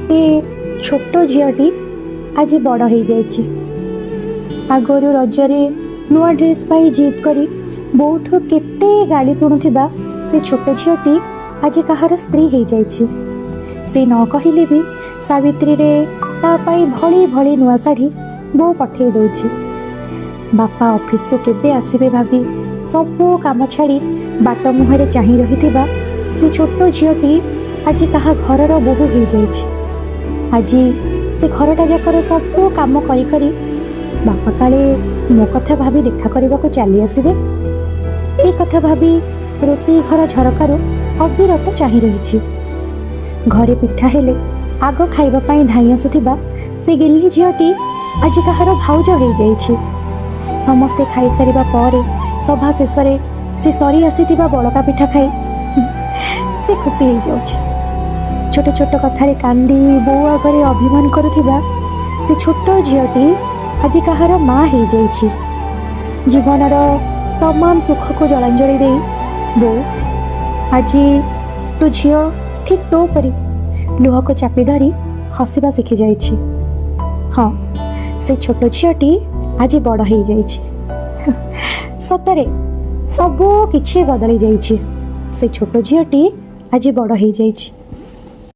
ଗୋଟେ ଛୋଟ ଝିଅଟି ଆଜି ବଡ଼ ହେଇଯାଇଛି। ଆଗରୁ ରଜରେ ନୂଆ ଡ୍ରେସ୍ ପାଇଁ ଜିଦ୍ କରି ବୋଉଠୁ କେତେ ଗାଳି ଶୁଣୁଥିବା ସେ ଛୋଟ ଝିଅଟି ଆଜି କାହାର ସ୍ତ୍ରୀ ହେଇଯାଇଛି। ସେ ନ କହିଲେ ବି ସାବିତ୍ରୀରେ ତା ପାଇଁ ଭଳି ଭଳି ନୂଆ ଶାଢ଼ୀ ବୋଉ ପଠେଇ ଦେଉଛି। ବାପା ଅଫିସରୁ କେବେ ଆସିବେ ଭାବି ସବୁ କାମ ଛାଡ଼ି ବାଟ ମୁହଁରେ ଚାହିଁ ରହିଥିବା ସେ ଛୋଟ ଝିଅଟି ଆଜି କାହା ଘରର ବୋହୂ ହେଇଯାଇଛି। ଆଜି ସେ ଘରଟା ଯାକର ସବୁ କାମ କରି କରି ବାପା କାଳେ ମୋ କଥା ଭାବି ଦେଖା କରିବାକୁ ଚାଲି ଆସିବେ, ଏଇ କଥା ଭାବି ରୋଷେଇ ଘର ଝରକାରୁ ଅବିରତ ଚାହିଁ ରହିଛି। ଘରେ ପିଠା ହେଲେ ଆଗ ଖାଇବା ପାଇଁ ଧାଇଁ ଆସୁଥିବା ସେ ଗେହ୍ଲି ଝିଅଟି ଆଜି କାହାର ଭାଉଜ ହେଇଯାଇଛି। ସମସ୍ତେ ଖାଇସାରିବା ପରେ ସଭା ଶେଷରେ ସେ ସରି ଆସିଥିବା ବଳକା ପିଠା ଖାଇ ସେ ଖୁସି ହେଇଯାଉଛି। ଛୋଟ ଛୋଟ କଥାରେ କାନ୍ଦି ବୋଉ ଆଗରେ ଅଭିମାନ କରୁଥିବା ସେ ଛୋଟ ଝିଅଟି ଆଜି କାହାର ମା ହେଇଯାଇଛି। ଜୀବନର ତମାମ ସୁଖକୁ ଜଳାଞ୍ଜଳି ଦେଇ ବୋଉ, ଆଜି ତୋ ଝିଅ ଠିକ୍ ତୋ ପରି ଲୁହକୁ ଚାପି ଧରି ହସିବା ଶିଖିଯାଇଛି। ହଁ, ସେ ଛୋଟ ଝିଅଟି ଆଜି ବଡ଼ ହେଇଯାଇଛି। ସତରେ ସବୁ କିଛି ବଦଳି ଯାଇଛି। ସେ ଛୋଟ ଝିଅଟି ଆଜି ବଡ଼ ହେଇଯାଇଛି।